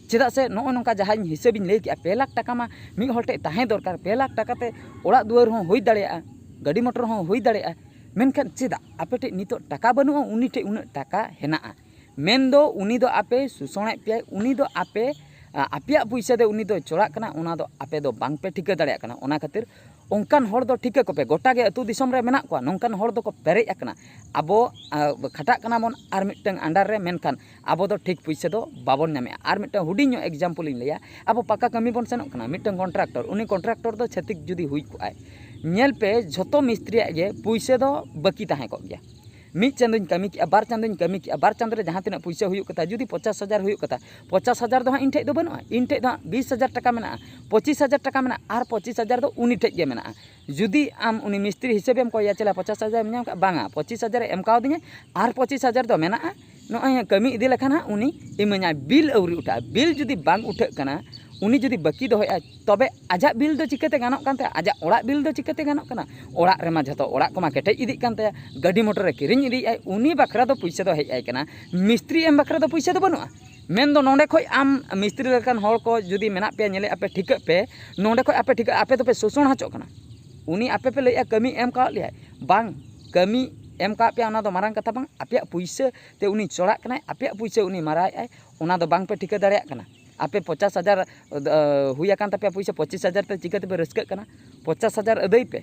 ᱪᱮᱫᱟᱜ ᱥᱮ ᱱᱚᱜᱼᱚᱭ ᱱᱚᱝᱠᱟ ᱡᱟᱦᱟᱸᱧ ᱦᱤᱥᱟᱹᱵᱤᱧ ᱞᱟᱹᱭ ᱠᱮᱜᱼᱟ, ᱯᱮ ᱞᱟᱠᱷ ᱴᱟᱠᱟ ᱢᱟ ᱢᱤᱫ ᱦᱚᱲ ᱴᱷᱮᱱ ᱛᱟᱦᱮᱸ ᱫᱚᱨᱠᱟᱨ, ᱯᱮ ᱞᱟᱠᱷ ᱴᱟᱠᱟ ᱛᱮ ᱚᱲᱟᱜ ᱫᱩᱣᱟᱹᱨ ᱦᱚᱸ ᱦᱩᱭ ᱫᱟᱲᱮᱭᱟᱜᱼᱟ, ᱜᱟᱹᱰᱤ ᱢᱚᱴᱚᱨ ᱦᱚᱸ ᱦᱩᱭ ᱫᱟᱲᱮᱭᱟᱜᱼᱟ᱾ ᱢᱮᱱᱠᱷᱟᱱ ᱪᱮᱫᱟᱜ ᱟᱯᱮ ᱴᱷᱮᱱ ᱱᱤᱛᱚᱜ ᱴᱟᱠᱟ ᱵᱟᱹᱱᱩᱜᱼᱟ, ᱩᱱᱤ ᱴᱷᱮᱱ ᱩᱱᱟᱹᱜ ᱴᱟᱠᱟ ᱦᱮᱱᱟᱜᱼᱟ? ᱢᱮᱱᱫᱚ ᱩᱱᱤ ᱫᱚ ᱟᱯᱮ ᱥᱳᱥᱚᱱᱮᱫ ᱯᱮᱭᱟᱭ, ᱩᱱᱤ ᱫᱚ ᱟᱯᱮ, ᱟ, ᱟᱯᱮᱭᱟᱜ ᱯᱩᱭᱥᱟᱹ ᱛᱮ ᱩᱱᱤ ᱫᱚᱭ ᱪᱚᱲᱟᱜ ᱠᱟᱱᱟ, ᱚᱱᱟ ᱫᱚ ᱟᱯᱮ ᱫᱚ ᱵᱟᱝ ᱯᱮ ᱴᱷᱤᱠᱟᱹ ᱫᱟᱲᱮᱭᱟᱜ ᱠᱟᱱᱟ᱾ ᱚᱱᱟ ᱠᱷᱟᱹᱛᱤᱨ ᱚᱱᱠᱟᱱ ᱦᱚᱲ ᱫᱚ ᱴᱷᱤᱠᱟᱹ ᱠᱚᱯᱮ, ᱜᱚᱴᱟ ᱜᱮ ᱟᱹᱛᱩ ᱫᱤᱥᱚᱢ ᱨᱮ ᱢᱮᱱᱟᱜ ᱠᱚᱣᱟ, ᱱᱚᱝᱠᱟᱱ ᱦᱚᱲ ᱫᱚᱠᱚ ᱯᱮᱨᱮᱡ ᱟᱠᱟᱱᱟ᱾ ᱟᱵᱚ, ᱟ, ᱠᱷᱟᱴᱟᱜ ᱠᱟᱱᱟ ᱵᱚᱱ ᱟᱨ ᱢᱤᱫᱴᱟᱝ under ᱨᱮ, ᱢᱮᱱᱠᱷᱟᱱ ᱟᱵᱚ ᱫᱚ ᱴᱷᱤᱠ ᱯᱩᱭᱥᱟᱹ ᱫᱚ ᱵᱟᱵᱚᱱ ᱧᱟᱢᱮᱜᱼᱟ᱾ ᱟᱨ ᱢᱤᱫᱴᱟᱝ ᱦᱩᱰᱤᱧ ᱧᱚᱜ example ᱤᱧ ᱞᱟᱹᱭᱟ, ᱟᱵᱚ ᱯᱟᱠᱟ ᱠᱟᱹᱢᱤ ᱵᱚᱱ ᱥᱮᱱᱚᱜ ᱠᱟᱱᱟ, ᱢᱤᱫᱴᱟᱝ contractor, ᱩᱱᱤ contractor ᱫᱚ ᱪᱷᱟᱹᱛᱤᱠ ᱡᱩᱫᱤ ᱦᱩᱭ ᱠᱚᱜᱼᱟᱭ, ᱧᱮᱞ ᱯᱮ ᱡᱷᱚᱛᱚ ᱢᱤᱥᱛᱨᱤᱭᱟᱜ ᱜᱮ ᱯᱩᱭᱥᱟᱹ ᱫᱚ ᱵᱟᱹᱠᱤ ᱛᱟᱦᱮᱸ ᱠᱚᱜ ᱜᱮᱭᱟ᱾ ᱢᱤᱫ ᱪᱟᱸᱫᱳᱧ ᱠᱟᱹᱢᱤ ᱠᱮᱜᱼᱟ, ᱵᱟᱨ ᱪᱟᱸᱫᱳᱧ ᱠᱟᱹᱢᱤ ᱠᱮᱜᱼᱟ, ᱵᱟᱨ ᱪᱟᱸᱫᱳ ᱨᱮ ᱡᱟᱦᱟᱸ ᱛᱤᱱᱟᱹᱜ ᱯᱩᱭᱥᱟᱹ ᱦᱩᱭᱩᱜ ᱠᱟᱛᱟ, ᱡᱩᱫᱤ ᱯᱚᱪᱟᱥ ᱦᱟᱡᱟᱨ ᱦᱩᱭᱩᱜ ᱠᱟᱛᱟ, ᱯᱚᱪᱟᱥ ᱦᱟᱡᱟᱨ ᱫᱚ ᱦᱟᱸᱜ ᱤᱧ ᱴᱷᱮᱡ ᱫᱚ ᱵᱟᱹᱱᱩᱜᱼᱟ, ᱤᱧ ᱴᱷᱮᱡ ᱫᱚ ᱦᱟᱸᱜ ᱵᱤᱥ ᱦᱟᱡᱟᱨ ᱴᱟᱠᱟ ᱢᱮᱱᱟᱜᱼᱟ, ᱯᱚᱸᱪᱤᱥ ᱦᱟᱡᱟᱨ ᱴᱟᱠᱟ ᱢᱮᱱᱟᱜᱼᱟ, ᱟᱨ ᱯᱚᱸᱪᱤᱥ ᱦᱟᱡᱟᱨ ᱫᱚ ᱩᱱᱤ ᱴᱷᱮᱡ ᱜᱮ ᱢᱮᱱᱟᱜᱼᱟ᱾ ᱡᱩᱫᱤ ᱟᱢ ᱩᱱᱤ ᱢᱤᱥᱛᱨᱤ ᱦᱤᱥᱟᱹᱵᱮᱢ ᱠᱚᱭᱟ, ᱪᱮᱞᱟ ᱯᱚᱪᱟᱥ ᱦᱟᱡᱟᱨ ᱮᱢ ᱧᱟᱢ ᱠᱟᱜᱼᱟ? ᱵᱟᱝᱟ, ᱯᱚᱸᱪᱤᱥ ᱦᱟᱡᱟᱨ ᱮ ᱮᱢ ᱠᱟᱣᱫᱤᱧᱟ, ᱟᱨ ᱯᱚᱸᱪᱤᱥ ᱦᱟᱡᱟᱨ ᱫᱚ ᱢᱮᱱᱟᱜᱼᱟ, ᱱᱚᱜᱼᱚᱭ ᱠᱟᱹᱢᱤ ᱤᱫᱤ ᱞᱮᱠᱷᱟᱱ ᱦᱟᱸᱜ ᱩᱱᱤ ᱤᱢᱟᱹᱧᱟᱭ᱾ ᱵᱤᱞ ᱟᱹᱣᱨᱤ ᱩᱴᱷᱟᱹᱜᱼᱟ, ᱵᱤᱞ ᱡᱩᱫᱤ ᱵᱟᱝ ᱩᱴᱷᱟᱹᱜ ᱠᱟᱱᱟ, ᱩᱱᱤ ᱡᱩᱫᱤ ᱵᱟᱹᱠᱤ ᱫᱚᱦᱚᱭᱮᱫᱼᱟ, ᱛᱚᱵᱮ ᱟᱡᱟᱜ ᱵᱤᱞ ᱫᱚ ᱪᱤᱠᱟᱹᱛᱮ ᱜᱟᱱᱚᱜ ᱠᱟᱱ ᱛᱟᱭᱟ? ᱟᱡᱟᱜ ᱚᱲᱟᱜ ᱵᱤᱞ ᱫᱚ ᱪᱤᱠᱟᱹᱛᱮ ᱜᱟᱱᱚᱜ ᱠᱟᱱᱟ? ᱚᱲᱟᱜ ᱨᱮᱢᱟ ᱡᱷᱚᱛᱚ ᱚᱲᱟᱜ ᱠᱚᱢᱟ ᱠᱮᱴᱮᱡ ᱤᱫᱤᱜ ᱠᱟᱱ ᱛᱟᱭᱟ, ᱜᱟᱹᱰᱤ ᱢᱚᱴᱚᱨᱮ ᱠᱤᱨᱤᱧ ᱤᱫᱤᱭᱮᱫᱼᱟᱭ, ᱩᱱᱤ ᱵᱟᱠᱷᱨᱟ ᱫᱚ ᱯᱩᱭᱥᱟᱹ ᱫᱚ ᱦᱮᱡ ᱟᱭ ᱠᱟᱱᱟ, ᱢᱤᱥᱛᱨᱤ ᱮᱢ ᱵᱟᱠᱷᱨᱟ ᱫᱚ ᱯᱩᱭᱥᱟᱹ ᱫᱚ ᱵᱟᱹᱱᱩᱜᱼᱟ᱾ ᱢᱮᱱᱫᱚ ᱱᱚᱰᱮ ᱠᱷᱚᱡ ᱟᱢ ᱢᱤᱥᱛᱨᱤ ᱞᱮᱠᱟᱱ ᱦᱚᱲ ᱠᱚ ᱡᱩᱫᱤ ᱢᱮᱱᱟᱜ ᱯᱮᱭᱟ, ᱧᱮᱞᱮᱫ ᱟᱯᱮ, ᱴᱷᱤᱠᱟᱹᱜ ᱯᱮ, ᱱᱚᱰᱮ ᱠᱷᱚᱡ ᱟᱯᱮ ᱴᱷᱤᱠᱟᱹ, ᱟᱯᱮ ᱫᱚᱯᱮ ᱥᱳᱥᱳᱱ ᱦᱚᱪᱚᱜ ᱠᱟᱱᱟ᱾ ᱩᱱᱤ ᱟᱯᱮ ᱯᱮ ᱞᱟᱹᱭᱮᱫᱼᱟ ᱠᱟᱹᱢᱤ ᱮᱢ ᱠᱟᱣᱟᱫ ᱞᱮᱭᱟᱭ, ᱵᱟᱝ, ᱠᱟᱹᱢᱤ ᱮᱢ ᱠᱟᱣᱟᱫ ᱯᱮᱭᱟ ᱚᱱᱟ ᱫᱚ ᱢᱟᱨᱟᱝ ᱠᱟᱛᱷᱟ ᱵᱟᱝ, ᱟᱯᱮᱭᱟᱜ ᱯᱩᱭᱥᱟᱹ ᱛᱮ ᱩᱱᱤ ᱪᱚᱲᱟᱜ ᱠᱟᱱᱟᱭ, ᱟᱯᱮᱭᱟᱜ ᱯᱩᱭᱥᱟᱹ ᱩᱱᱤ ᱢᱟᱨᱟᱣᱮᱫᱼᱟᱭ, ᱚᱱᱟ ᱫᱚ ᱵᱟᱝ ᱯᱮ ᱴᱷᱤᱠᱟᱹ ᱫᱟᱲᱮᱭᱟᱜ ᱠᱟᱱᱟ᱾ ᱟᱯᱮ ᱯᱚᱪᱟᱥ ᱦᱟᱡᱟᱨ, ᱟᱹ, ᱦᱩᱭ ᱟᱠᱟᱱ ᱛᱟᱯᱮᱭᱟ ᱯᱩᱭᱥᱟᱹ, ᱯᱚᱸᱪᱤᱥ ᱦᱟᱡᱟᱨ ᱛᱮ ᱪᱤᱠᱟᱹ ᱛᱮᱯᱮ ᱨᱟᱹᱥᱠᱟᱹᱜ ᱠᱟᱱᱟ? ᱯᱚᱪᱟᱥ ᱦᱟᱡᱟᱨ ᱟᱹᱫᱟᱹᱭ ᱯᱮ᱾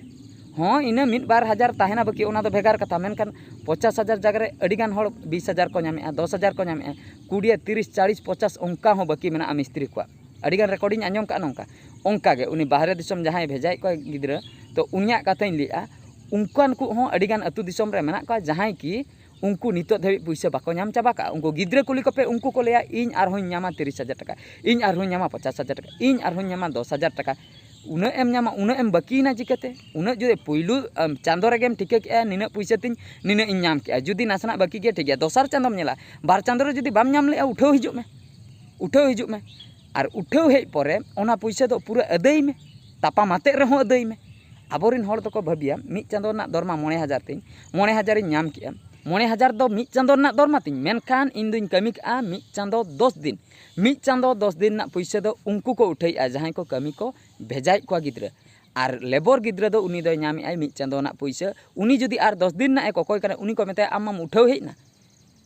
ᱦᱚᱸ, ᱤᱱᱟᱹ ᱢᱤᱫ ᱵᱟᱨ ᱦᱟᱡᱟᱨ ᱛᱟᱦᱮᱱᱟ ᱵᱟᱹᱠᱤ, ᱚᱱᱟ ᱫᱚ ᱵᱷᱮᱜᱟᱨ ᱠᱟᱛᱷᱟ, ᱢᱮᱱᱠᱷᱟᱱ ᱯᱚᱪᱟᱥ ᱦᱟᱡᱟᱨ ᱡᱟᱭᱜᱟ ᱨᱮ ᱟᱹᱰᱤᱜᱟᱱ ᱦᱚᱲ ᱵᱤᱥ ᱦᱟᱡᱟᱨ ᱠᱚ ᱧᱟᱢᱮᱜᱼᱟ, ᱫᱚᱥ ᱦᱟᱡᱟᱨ ᱠᱚ ᱧᱟᱢᱮᱜᱼᱟ, ᱠᱩᱲᱤ, ᱛᱤᱨᱤᱥ, ᱪᱟᱞᱤᱥ, ᱯᱚᱪᱟᱥ, ᱚᱱᱠᱟ ᱦᱚᱸ ᱵᱟᱹᱠᱤ ᱢᱮᱱᱟᱜᱼᱟ ᱢᱤᱥᱛᱨᱤ ᱠᱚᱣᱟᱜ᱾ ᱟᱹᱰᱤᱜᱟᱱ ᱨᱮᱠᱚᱨᱰᱤᱧ ᱟᱸᱡᱚᱢ ᱠᱟᱜᱼᱟ ᱱᱚᱝᱠᱟ᱾ ᱚᱱᱠᱟ ᱜᱮ ᱩᱱᱤ ᱵᱟᱦᱨᱮ ᱫᱤᱥᱚᱢ ᱡᱟᱦᱟᱸᱭ ᱵᱷᱮᱡᱟᱭᱮᱫ ᱠᱚᱣᱟ ᱜᱤᱫᱽᱨᱟᱹ, ᱛᱚ ᱩᱱᱤᱭᱟᱜ ᱠᱟᱛᱷᱟᱧ ᱞᱟᱹᱭᱮᱫᱼᱟ, ᱚᱱᱠᱟᱱ ᱠᱚ ᱦᱚᱸ ᱟᱹᱰᱤᱜᱟᱱ ᱟᱹᱛᱩ ᱫᱤᱥᱚᱢ ᱨᱮ ᱢᱮᱱᱟᱜ ᱠᱚᱣᱟ, ᱡᱟᱦᱟᱸᱭ ᱠᱤ ᱩᱱᱠᱩ ᱱᱤᱛᱚᱜ ᱫᱷᱟᱹᱵᱤᱡ ᱯᱩᱭᱥᱟᱹ ᱵᱟᱠᱚ ᱧᱟᱢ ᱪᱟᱵᱟ ᱠᱟᱜᱼᱟ᱾ ᱩᱱᱠᱩ ᱜᱤᱫᱽᱨᱟᱹ ᱠᱩᱞᱤ ᱠᱚᱯᱮ, ᱩᱱᱠᱩ ᱠᱚ ᱞᱟᱹᱭᱟ, "ᱤᱧ ᱟᱨᱦᱚᱸᱧ ᱧᱟᱢᱟ ᱛᱤᱨᱤᱥ ᱦᱟᱡᱟᱨ ᱴᱟᱠᱟ, ᱤᱧ ᱟᱨᱦᱚᱸᱧ ᱧᱟᱢᱟ ᱯᱚᱪᱟᱥ ᱦᱟᱡᱟᱨ ᱴᱟᱠᱟ, ᱤᱧ ᱟᱨᱦᱚᱸᱧ ᱧᱟᱢᱟ ᱫᱚᱥ ᱦᱟᱡᱟᱨ ᱴᱟᱠᱟ᱾" ᱩᱱᱟᱹᱜ ᱮᱢ ᱧᱟᱢᱟ, ᱩᱱᱟᱹᱜ ᱮᱢ ᱵᱟᱹᱠᱤᱭᱮᱱᱟ ᱪᱤᱠᱟᱹᱛᱮ? ᱩᱱᱟᱹᱜ ᱡᱩᱫᱤ ᱯᱩᱭᱞᱩ, ᱟᱢ, ᱪᱟᱸᱫᱳ ᱨᱮᱜᱮᱢ ᱴᱷᱤᱠᱟᱹ ᱠᱮᱜᱼᱟ, ᱱᱤᱱᱟᱹᱜ ᱯᱩᱭᱥᱟᱹ ᱛᱤᱧ, ᱱᱤᱱᱟᱹᱜ ᱤᱧ ᱧᱟᱢ ᱠᱮᱜᱼᱟ, ᱡᱩᱫᱤ ᱱᱟᱥᱮᱱᱟᱜ ᱵᱟᱹᱠᱤ ᱜᱮᱭᱟ, ᱴᱷᱤᱠ ᱜᱮᱭᱟ, ᱫᱚᱥᱟᱨ ᱪᱟᱸᱫᱳᱢ ᱧᱮᱞᱟ, ᱵᱟᱨ ᱪᱟᱸᱫᱳ ᱨᱮ ᱡᱩᱫᱤ ᱵᱟᱢ ᱧᱟᱢ ᱞᱮᱜᱼᱟ, ᱩᱴᱷᱟᱹᱣ ᱦᱤᱡᱩᱜ ᱢᱮ᱾ ᱩᱴᱷᱟᱹᱣ ᱦᱤᱡᱩᱜ ᱢᱮ᱾ ᱟᱨ ᱩᱴᱷᱟᱹᱣ ᱦᱮᱡ ᱯᱚᱨᱮ ᱚᱱᱟ ᱯᱩᱭᱥᱟᱹ ᱫᱚ ᱯᱩᱨᱟᱹ ᱟᱹᱫᱟᱹᱭ ᱢᱮ, ᱛᱟᱯᱟᱢ ᱟᱛᱮᱫ ᱨᱮᱦᱚᱸ ᱟᱹᱫᱟᱹᱭ ᱢᱮ᱾ ᱟᱵᱚᱨᱮᱱ ᱦᱚᱲ ᱫᱚᱠᱚ ᱵᱷᱟᱹᱵᱤᱭᱟ, ᱢᱤᱫ ᱪᱟᱸᱫᱳ ᱨᱮᱱᱟᱜ ᱫᱚᱨᱢᱟ ᱢᱚᱬᱮ ᱦᱟᱡᱟᱨ ᱛᱤᱧ, ᱢᱚᱬᱮ ᱦᱟᱡᱟᱨᱤᱧ ᱧᱟᱢ ᱠᱮᱜᱼᱟ, ᱢᱚᱬᱮ ᱦᱟᱡᱟᱨ ᱫᱚ ᱢᱤᱫ ᱪᱟᱸᱫᱳ ᱨᱮᱱᱟᱜ ᱫᱚᱨᱢᱟ ᱛᱤᱧ, ᱢᱮᱱᱠᱷᱟᱱ ᱤᱧ ᱫᱚᱧ ᱠᱟᱹᱢᱤ ᱠᱟᱜᱼᱟ ᱢᱤᱫ ᱪᱟᱸᱫᱳ ᱫᱚᱥ ᱫᱤᱱ᱾ ᱢᱤᱫ ᱪᱟᱸᱫᱳ ᱫᱚᱥ ᱫᱤᱱ ᱨᱮᱱᱟᱜ ᱯᱩᱭᱥᱟᱹ ᱫᱚ ᱩᱱᱠᱩ ᱠᱚ ᱩᱴᱷᱟᱹᱭᱮᱜᱼᱟ, ᱡᱟᱦᱟᱸᱭ ᱠᱚ ᱠᱟᱹᱢᱤ ᱠᱚ ᱵᱷᱮᱡᱟᱭᱮᱫ ᱠᱚᱣᱟ ᱜᱤᱫᱽᱨᱟᱹ᱾ ᱟᱨ ᱞᱮᱵᱚᱨ ᱜᱤᱫᱽᱨᱟᱹ ᱫᱚ ᱩᱱᱤ ᱫᱚᱭ ᱧᱟᱢᱮᱜᱼᱟᱭ ᱢᱤᱫ ᱪᱟᱸᱫᱳ ᱨᱮᱱᱟᱜ ᱯᱩᱭᱥᱟᱹ᱾ ᱩᱱᱤ ᱡᱩᱫᱤ ᱟᱨ ᱫᱚᱥ ᱫᱤᱱ ᱨᱮᱱᱟᱜ ᱮ ᱠᱚᱠᱚᱭ ᱠᱟᱱᱟ, ᱩᱱᱤ ᱠᱚ ᱢᱮᱛᱟᱭᱟ, "ᱟᱢ ᱢᱟᱢ ᱩᱴᱷᱟᱹᱣ ᱦᱮᱡ ᱮᱱᱟ,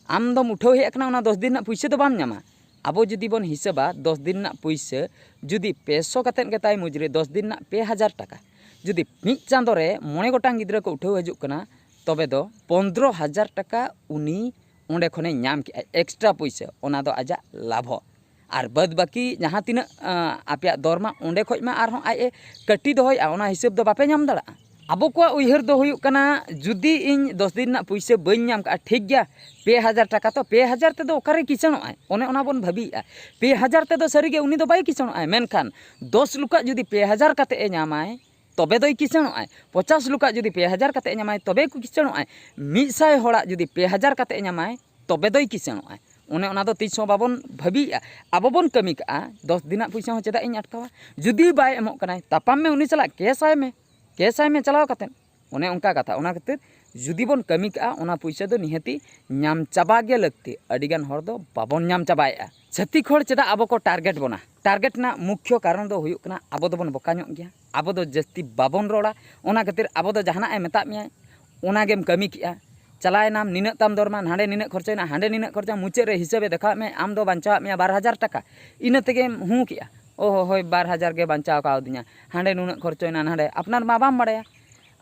ᱟᱢ ᱫᱚᱢ ᱩᱴᱷᱟᱹᱣ ᱦᱮᱡ ᱟᱠᱟᱱᱟ, ᱚᱱᱟ ᱫᱚᱥ ᱫᱤᱱ ᱨᱮᱱᱟᱜ ᱯᱩᱭᱥᱟᱹ ᱫᱚ ᱵᱟᱢ ᱧᱟᱢᱟ᱾" ᱟᱵᱚ ᱡᱩᱫᱤ ᱵᱚᱱ ᱦᱤᱥᱟᱹᱵᱟ, ᱫᱚᱥ ᱫᱤᱱ ᱨᱮᱱᱟᱜ ᱯᱩᱭᱥᱟᱹ ᱡᱩᱫᱤ ᱯᱮ ᱥᱚ ᱠᱟᱛᱮᱫ ᱜᱮ ᱛᱟᱭ ᱢᱩᱡᱽᱨᱤ, ᱫᱚᱥ ᱫᱤᱱ ᱨᱮᱱᱟᱜ ᱯᱮ ᱦᱟᱡᱟᱨ ᱴᱟᱠᱟ, ᱡᱩᱫᱤ ᱢᱤᱫ ᱪᱟᱸᱫᱳ ᱨᱮ ᱢᱚᱬᱮ ᱜᱚᱴᱟᱝ ᱜᱤᱫᱽᱨᱟᱹ ᱠᱚ ᱩᱴᱷᱟᱹᱣ ᱦᱤᱡᱩᱜ ᱠᱟᱱᱟ, ᱛᱚᱵᱮ ᱫᱚ ᱯᱚᱱᱫᱽᱨᱚ ᱦᱟᱡᱟᱨ ᱴᱟᱠᱟ ᱩᱱᱤ ᱚᱸᱰᱮ ᱠᱷᱚᱱᱮ ᱧᱟᱢ ᱠᱮᱜᱼᱟ, ᱮᱠᱥᱴᱨᱟ ᱯᱩᱭᱥᱟᱹ, ᱚᱱᱟ ᱫᱚ ᱟᱡᱟᱜ ᱞᱟᱵᱷᱚ᱾ ᱟᱨ ᱵᱟᱫᱽ ᱵᱟᱹᱠᱤ ᱡᱟᱦᱟᱸ ᱛᱤᱱᱟᱹᱜ, ᱟᱸ, ᱟᱯᱮᱭᱟᱜ ᱫᱚᱨᱢᱟ, ᱚᱸᱰᱮ ᱠᱷᱚᱡ ᱢᱟ ᱟᱨᱦᱚᱸ ᱟᱡ ᱮ ᱠᱟᱹᱴᱤ ᱫᱚᱦᱚᱭᱮᱜᱼᱟ, ᱚᱱᱟ ᱦᱤᱥᱟᱹᱵ ᱫᱚ ᱵᱟᱯᱮ ᱧᱟᱢ ᱫᱟᱲᱮᱭᱟᱜᱼᱟ᱾ ᱟᱵᱚ ᱠᱚᱣᱟᱜ ᱩᱭᱦᱟᱹᱨ ᱫᱚ ᱦᱩᱭᱩᱜ ᱠᱟᱱᱟ, ᱡᱩᱫᱤ ᱤᱧ ᱫᱚᱥ ᱫᱤᱱ ᱨᱮᱱᱟᱜ ᱯᱩᱭᱥᱟᱹ ᱵᱟᱹᱧ ᱧᱟᱢ ᱠᱟᱜᱼᱟ, ᱴᱷᱤᱠ ᱜᱮᱭᱟ, ᱯᱮ ᱦᱟᱡᱟᱨ ᱴᱟᱠᱟ ᱛᱚ, ᱯᱮ ᱦᱟᱡᱟᱨ ᱛᱮᱫᱚ ᱚᱠᱟᱨᱮ ᱠᱤᱥᱟᱹᱬᱚᱜ ᱟᱭ? ᱚᱱᱮ ᱚᱱᱟ ᱵᱚᱱ ᱵᱷᱟᱹᱵᱤᱭᱮᱜᱼᱟ᱾ ᱯᱮ ᱦᱟᱡᱟᱨ ᱛᱮᱫᱚ ᱥᱟᱹᱨᱤᱜᱮ ᱩᱱᱤ ᱫᱚ ᱵᱟᱭ ᱠᱤᱥᱟᱹᱬᱚᱜ ᱟᱭ, ᱢᱮᱱᱠᱷᱟᱱ ᱫᱚᱥ ᱞᱩᱠᱟᱜ ᱡᱩᱫᱤ ᱯᱮ ᱦᱟᱡᱟᱨ ᱠᱟᱛᱮ ᱮ ᱧᱟᱢᱟᱭ, ᱛᱚᱵᱮ ᱫᱚᱭ ᱠᱤᱥᱟᱹᱬᱚᱜ ᱟᱭ᱾ ᱯᱚᱪᱟᱥ ᱞᱩᱠᱟᱜ ᱡᱩᱫᱤ ᱯᱮ ᱦᱟᱡᱟᱨ ᱠᱟᱛᱮ ᱧᱟᱢᱟᱭ, ᱛᱚᱵᱮ ᱠᱚ ᱠᱤᱥᱟᱹᱬᱚᱜ ᱟᱭ᱾ ᱢᱤᱫ ᱥᱟᱭ ᱦᱚᱲᱟᱜ ᱡᱩᱫᱤ ᱯᱮ ᱦᱟᱡᱟᱨ ᱠᱟᱛᱮ ᱧᱟᱢᱟᱭ, ᱛᱚᱵᱮ ᱫᱚᱭ ᱠᱤᱥᱟᱹᱬᱚᱜ ᱟᱭ᱾ ᱚᱱᱮ ᱚᱱᱟ ᱫᱚ ᱛᱤᱥ ᱦᱚᱸ ᱵᱟᱵᱚᱱ ᱵᱷᱟᱹᱵᱤᱭᱮᱜᱼᱟ᱾ ᱟᱵᱚ ᱵᱚᱱ ᱠᱟᱹᱢᱤ ᱠᱟᱜᱼᱟ, ᱫᱚᱥ ᱫᱤᱱᱟᱜ ᱯᱩᱭᱥᱟᱹ ᱦᱚᱸ ᱪᱮᱫᱟᱜ ᱤᱧ ᱟᱴᱠᱟᱣᱟ? ᱡᱩᱫᱤ ᱵᱟᱭ ᱮᱢᱚᱜ ᱠᱟᱱᱟᱭ, ᱛᱟᱯᱟᱢ ᱢᱮ ᱩᱱᱤ ᱥᱟᱞᱟᱜ, ᱠᱮᱥ ᱟᱭ ᱢᱮ, ᱠᱮᱥ ᱟᱭ ᱢᱮ ᱪᱟᱞᱟᱣ ᱠᱟᱛᱮᱫ᱾ ᱚᱱᱮ ᱚᱱᱠᱟ ᱠᱟᱛᱷᱟ᱾ ᱚᱱᱟ ᱠᱷᱟᱹᱛᱤᱨ ᱡᱩᱫᱤ ᱵᱚᱱ ᱠᱟᱹᱢᱤ ᱠᱟᱜᱼᱟ, ᱚᱱᱟ ᱯᱩᱭᱥᱟᱹ ᱫᱚ ᱱᱤᱦᱟᱹᱛᱤ ᱧᱟᱢ ᱪᱟᱵᱟ ᱜᱮ ᱞᱟᱹᱠᱛᱤ᱾ ᱟᱹᱰᱤᱜᱟᱱ ᱦᱚᱲ ᱫᱚ ᱵᱟᱵᱚᱱ ᱧᱟᱢ ᱪᱟᱵᱟᱭᱮᱜᱼᱟ᱾ ᱪᱷᱟᱹᱛᱤᱠ ᱦᱚᱲ ᱪᱮᱫᱟᱜ ᱟᱵᱚ ᱠᱚ ᱴᱟᱨᱜᱮᱴ ᱵᱚᱱᱟ? ᱴᱟᱨᱜᱮᱴ ᱨᱮᱱᱟᱜ ᱢᱩᱠᱠᱷᱚ ᱠᱟᱨᱚᱱ ᱫᱚ ᱦᱩᱭᱩᱜ ᱠᱟᱱᱟ, ᱟᱵᱚ ᱫᱚᱵᱚᱱ ᱵᱚᱠᱟ ᱧᱚᱜ ᱜᱮᱭᱟ, ᱟᱵᱚ ᱫᱚ ᱡᱟᱹᱥᱛᱤ ᱵᱟᱵᱚᱱ ᱨᱚᱲᱟ᱾ ᱚᱱᱟ ᱠᱷᱟᱹᱛᱤᱨ ᱟᱵᱚ ᱫᱚ ᱡᱟᱦᱟᱱᱟᱜ ᱮ ᱢᱮᱛᱟᱫ ᱢᱮᱭᱟᱭ, ᱚᱱᱟ ᱜᱮᱢ ᱠᱟᱹᱢᱤ ᱠᱮᱜᱼᱟ᱾ ᱪᱟᱞᱟᱣᱮᱱᱟᱢ, ᱱᱤᱱᱟᱹᱜ ᱛᱟᱢ ᱫᱚᱨᱢᱟ, ᱦᱟᱸᱰᱮ ᱱᱤᱱᱟᱹᱜ ᱠᱷᱚᱨᱪᱟᱭᱮᱱᱟ, ᱦᱟᱸᱰᱮ ᱱᱤᱱᱟᱹᱜ ᱠᱷᱚᱨᱪᱟ, ᱢᱩᱪᱟᱹᱫ ᱨᱮ ᱦᱤᱥᱟᱹᱵᱮ ᱫᱮᱠᱷᱟᱣᱟᱫ ᱢᱮᱭᱟ, ᱟᱢ ᱫᱚ ᱵᱟᱧᱪᱟᱣᱟᱫ ᱢᱮᱭᱟ ᱵᱟᱨ ᱦᱟᱡᱟᱨ ᱴᱟᱠᱟ᱾ ᱤᱱᱟᱹ ᱛᱮᱜᱮᱢ ᱦᱩᱸ ᱠᱮᱜᱼᱟ, "ᱳ ᱦᱳ, ᱦᱳᱭ, ᱵᱟᱨ ᱦᱟᱡᱟᱨ ᱜᱮ ᱵᱟᱧᱪᱟᱣ ᱠᱟᱣᱫᱤᱧᱟ, ᱦᱟᱸᱰᱮ ᱱᱩᱱᱟᱹᱜ ᱠᱷᱚᱨᱪᱟᱭᱮᱱᱟ, ᱱᱟᱸᱰᱮ", ᱟᱯᱱᱟᱨ ᱢᱟ ᱵᱟᱢ ᱵᱟᱲᱟᱭᱟ᱾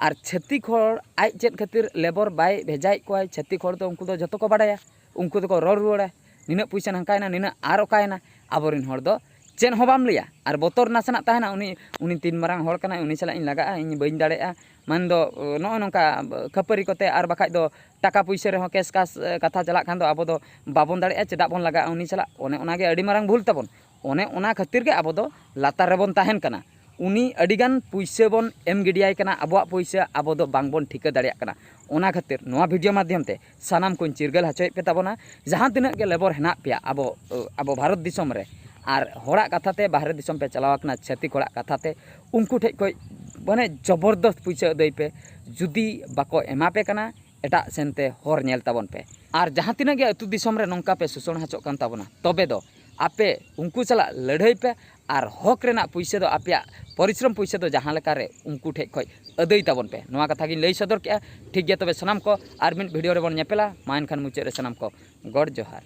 ᱟᱨ ᱪᱷᱟᱹᱛᱤᱠ ᱦᱚᱲ ᱟᱡ ᱪᱮᱫ ᱠᱷᱟᱹᱛᱤᱨ ᱞᱮᱵᱚᱨ ᱵᱟᱭ ᱵᱷᱮᱡᱟᱭᱮᱫ ᱠᱚᱣᱟᱭ, ᱪᱷᱟᱹᱛᱤᱠ ᱦᱚᱲ ᱫᱚ ᱩᱱᱠᱩ ᱫᱚ ᱡᱷᱚᱛᱚ ᱠᱚ ᱵᱟᱲᱟᱭᱟ᱾ ᱩᱱᱠᱩ ᱫᱚᱠᱚ ᱨᱚᱲ ᱨᱩᱣᱟᱹᱲᱟ, "ᱱᱤᱱᱟᱹᱜ ᱯᱩᱭᱥᱟᱹ ᱱᱟᱝᱠᱟᱭᱮᱱᱟ, ᱱᱤᱱᱟᱹᱜ ᱟᱨ ᱚᱠᱟᱭᱮᱱᱟ?" ᱟᱵᱚᱨᱮᱱ ᱦᱚᱲ ᱫᱚ ᱪᱮᱫ ᱦᱚᱸ ᱵᱟᱢ ᱞᱟᱹᱭᱟ, ᱟᱨ ᱵᱚᱛᱚᱨ ᱱᱟᱥᱮᱱᱟᱜ ᱛᱟᱦᱮᱱᱟ, "ᱩᱱᱤ, ᱩᱱᱤ ᱛᱤᱱ ᱢᱟᱨᱟᱝ ᱦᱚᱲ ᱠᱟᱱᱟᱭ, ᱩᱱᱤ ᱥᱟᱞᱟᱜ ᱤᱧ ᱞᱟᱜᱟᱜᱼᱟ, ᱤᱧ ᱵᱟᱹᱧ ᱫᱟᱲᱮᱭᱟᱜᱼᱟ", ᱢᱮᱱᱫᱚ ᱱᱚᱜᱼᱚ ᱱᱚᱝᱠᱟ ᱠᱷᱟᱹᱯᱟᱹᱨᱤ ᱠᱚᱛᱮ, ᱟᱨ ᱵᱟᱠᱷᱟᱡ ᱫᱚ ᱴᱟᱠᱟ ᱯᱩᱭᱥᱟᱹ ᱨᱮᱦᱚᱸ ᱠᱮᱥ ᱠᱟᱥ, ᱮ, ᱠᱟᱛᱷᱟ ᱪᱟᱞᱟᱜ ᱠᱷᱟᱱ ᱫᱚ ᱟᱵᱚ ᱫᱚ ᱵᱟᱵᱚᱱ ᱫᱟᱲᱮᱭᱟᱜᱼᱟ, ᱪᱮᱫᱟᱜ ᱵᱚᱱ ᱞᱟᱜᱟᱜᱼᱟ ᱩᱱᱤ ᱥᱟᱞᱟᱜ? ᱚᱱᱮ ᱚᱱᱟᱜᱮ ᱟᱹᱰᱤ ᱢᱟᱨᱟᱝ ᱵᱷᱩᱞ ᱛᱟᱵᱚᱱ᱾ ᱚᱱᱮ ᱚᱱᱟ ᱠᱷᱟᱹᱛᱤᱨ ᱜᱮ ᱟᱵᱚ ᱫᱚ ᱞᱟᱛᱟᱨ ᱨᱮᱵᱚᱱ ᱛᱟᱦᱮᱱ ᱠᱟᱱᱟ᱾ ᱩᱱᱤ ᱟᱹᱰᱤᱜᱟᱱ ᱯᱩᱭᱥᱟᱹ ᱵᱚᱱ ᱮᱢ ᱜᱤᱰᱤᱭᱟᱭ ᱠᱟᱱᱟ, ᱟᱵᱚᱣᱟᱜ ᱯᱩᱭᱥᱟᱹ ᱟᱵᱚ ᱫᱚ ᱵᱟᱝᱵᱚᱱ ᱴᱷᱤᱠᱟᱹ ᱫᱟᱲᱮᱭᱟᱜ ᱠᱟᱱᱟ᱾ ᱚᱱᱟ ᱠᱷᱟᱹᱛᱤᱨ ᱱᱚᱣᱟ ᱵᱷᱤᱰᱤᱭᱳ ᱢᱟᱫᱽᱫᱷᱚᱢ ᱛᱮ ᱥᱟᱱᱟᱢ ᱠᱚᱧ ᱪᱤᱨᱜᱟᱹᱞ ᱦᱚᱪᱚᱭᱮᱫ ᱯᱮ ᱛᱟᱵᱚᱱᱟ, ᱡᱟᱦᱟᱸ ᱛᱤᱱᱟᱹᱜ ᱜᱮ ᱞᱮᱵᱚᱨ ᱦᱮᱱᱟᱜ ᱯᱮᱭᱟ ᱟᱵᱚ, ᱟᱵᱚ ᱵᱷᱟᱨᱚᱛ ᱫᱤᱥᱚᱢ ᱨᱮ, ᱟᱨ ᱦᱚᱲᱟᱜ ᱠᱟᱛᱷᱟ ᱛᱮ ᱵᱟᱦᱨᱮ ᱫᱤᱥᱚᱢ ᱯᱮ ᱪᱟᱞᱟᱣ ᱟᱠᱟᱱᱟ, ᱪᱷᱟᱹᱛᱤᱠ ᱦᱚᱲᱟᱜ ᱠᱟᱛᱷᱟ ᱛᱮ, ᱩᱱᱠᱩ ᱴᱷᱮᱡ ᱠᱷᱚᱡ ᱢᱟᱱᱮ ᱡᱚᱵᱚᱨᱫᱚᱥᱛ ᱯᱩᱭᱥᱟᱹ ᱟᱹᱫᱟᱹᱭ ᱯᱮ᱾ ᱡᱩᱫᱤ ᱵᱟᱠᱚ ᱮᱢᱟ ᱯᱮ ᱠᱟᱱᱟ, ᱮᱴᱟᱜ ᱥᱮᱱᱛᱮ ᱦᱚᱨ ᱧᱮᱞ ᱛᱟᱵᱚᱱ ᱯᱮ᱾ ᱟᱨ ᱡᱟᱦᱟᱸ ᱛᱤᱱᱟᱹᱜ ᱜᱮ ᱟᱹᱛᱩ ᱫᱤᱥᱚᱢ ᱨᱮ ᱱᱚᱝᱠᱟ ᱯᱮ ᱥᱳᱥᱚᱱ ᱦᱚᱪᱚᱜ ᱠᱟᱱ ᱛᱟᱵᱚᱱᱟ, ᱛᱚᱵᱮ ᱫᱚ ᱟᱯᱮ ᱩᱱᱠᱩ ᱥᱟᱞᱟᱜ ᱞᱟᱹᱲᱦᱟᱹᱭ ᱯᱮ ᱟᱨ ᱦᱚᱠ ᱨᱮᱱᱟᱜ ᱯᱩᱭᱥᱟᱹ ᱫᱚ ᱟᱯᱮᱭᱟᱜ ᱯᱚᱨᱤᱥᱨᱚᱢ ᱯᱩᱭᱥᱟᱹ ᱫᱚ ᱡᱟᱦᱟᱸ ᱞᱮᱠᱟᱨᱮ ᱩᱱᱠᱩ ᱴᱷᱮᱡ ᱠᱷᱚᱡ ᱟᱹᱫᱟᱹᱭ ᱛᱟᱵᱚᱱ ᱯᱮ᱾ ᱱᱚᱣᱟ ᱠᱟᱛᱷᱟ ᱜᱤᱧ ᱞᱟᱹᱭ ᱥᱚᱫᱚᱨ ᱠᱮᱜᱼᱟ᱾ ᱴᱷᱤᱠ ᱜᱮᱭᱟ, ᱛᱚᱵᱮ ᱥᱟᱱᱟᱢ ᱠᱚ ᱟᱨ ᱢᱤᱫ ᱵᱷᱤᱰᱤᱭᱳ ᱨᱮᱵᱚᱱ ᱧᱮᱯᱮᱞᱟ᱾ ᱢᱟ ᱮᱱᱠᱷᱟᱱ ᱢᱩᱪᱟᱹᱫ ᱨᱮ ᱥᱟᱱᱟᱢ ᱠᱚ ᱜᱚᱰ ᱡᱚᱦᱟᱨ᱾